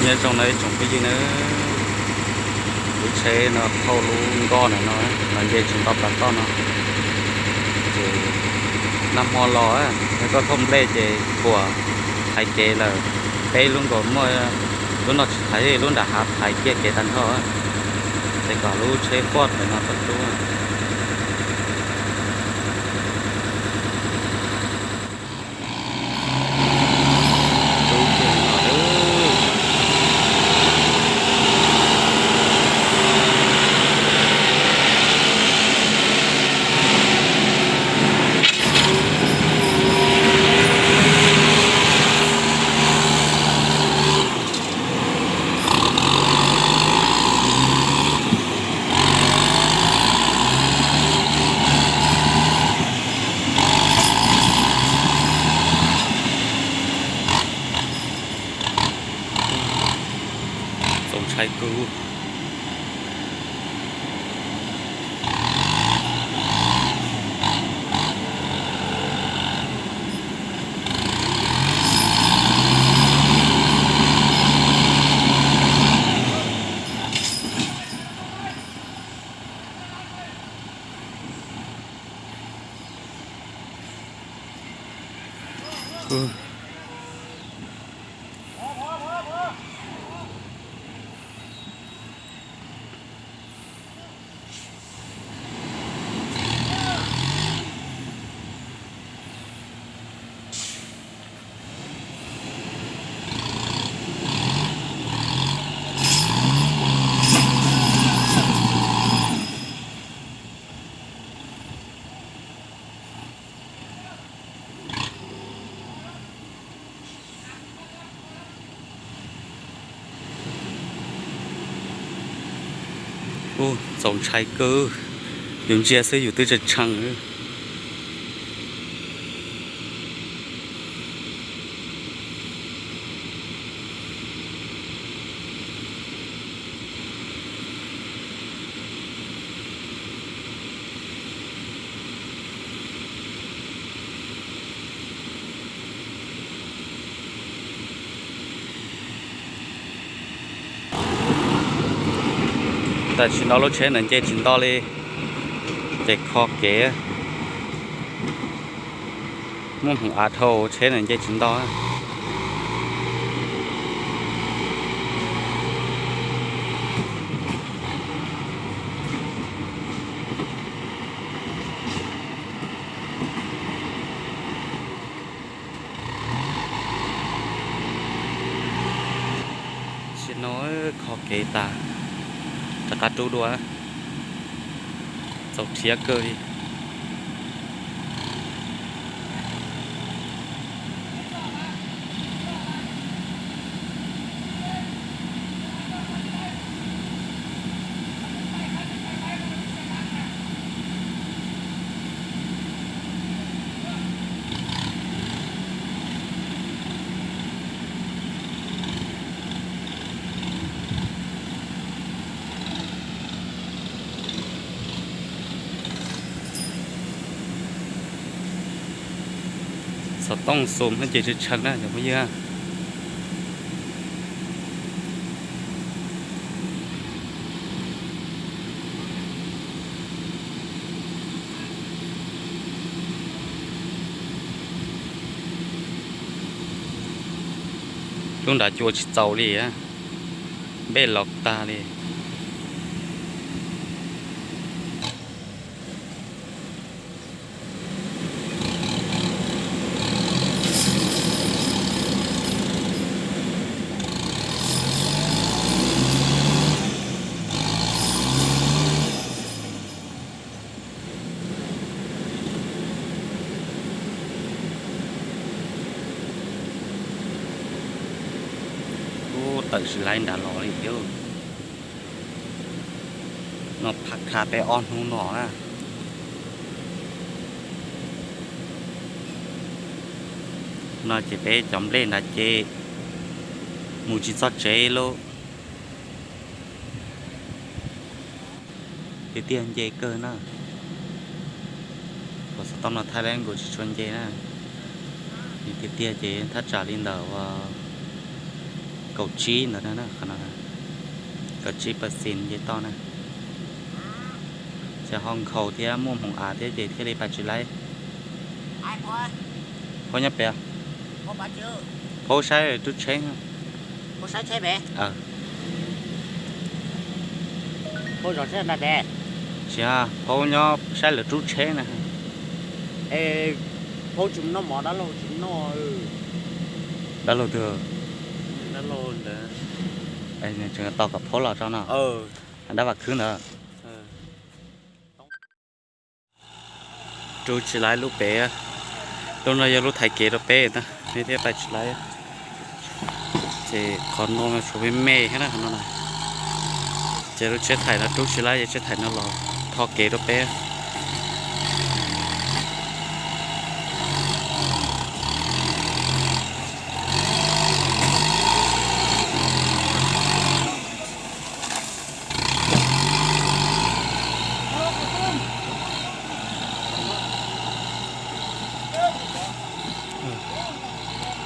Nyob zoo no ib tsoom phooj ywg na, lub tsheb no thauj lub nkoj ntawm no, los nce tsis nto plaws toj no. Ces nag hmo los yog koj thauj nplej ces thuam thaiv kev lawm, peb lub nkaus muaj lub no tsis thaiv, lub nram hav thaiv kiag kev tag nrho, ces kom lub tsheb quaj ntawm no tau rub. Txaus ntshai kawg. Ub, txaus ntshai kawg, yus ntsia xwb yus twb tshee tshee. Tam sim no lub tsheb ntawd nce tsis nto li, ces kho kev, muaj hmoov av dhau tsheb ntawd nce tsis nto. Sim no kho kev tas, rov qab rub dua, txaus rhiab kawg li. Xov tooj xum no ces tshee tshee na cov phooj ywg. Lub nrad cua tsis txaus li, npej los tag li. Ub, tawm sim laib nrad los li thiab. No phaj kha peb ob hnub no na. No ces peb cov nplej nrad ces mus tsis txog tsev lauj. Tiag tiag nce kawg na. Uas xov tooj no thaij lawm nkaus tsis tshua nce na. Tiag tiag ces thaj tsam li ntawm uas Kaum tsib ntawd na, qhov no kaum tsib percent nce toj na. Ces ho nkhaus thiab muaj hmoov av thiab ces thiaj li pais tsis laib. Phauj nyob pem, phauj saib rub tsheb. Tsis, phauj nyob saib lawv rub tsheb na. Dab laug twg? Tseem tos kom phauj los tso no. Dab Vam Khwb ntawd. Rub tsis laib lub pem, lub no yog lub thaiv kev rau peb na, nej thiaj pais tsis laib. Ces qhov no tshuav me me thiab na, qhov no na. Ces lub tsheb thaim no rub tsis laib, ces tsheb thaim no los tho kev rau peb.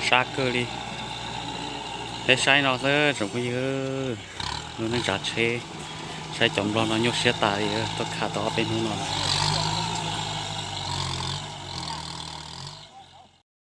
Sab kawg li. Peb saib no xwb tsoom phooj ywg, lub neej tsav tsheb, saib cov nplog no nyuaj siab tas li, tuaj khav tau ob peb hnub no.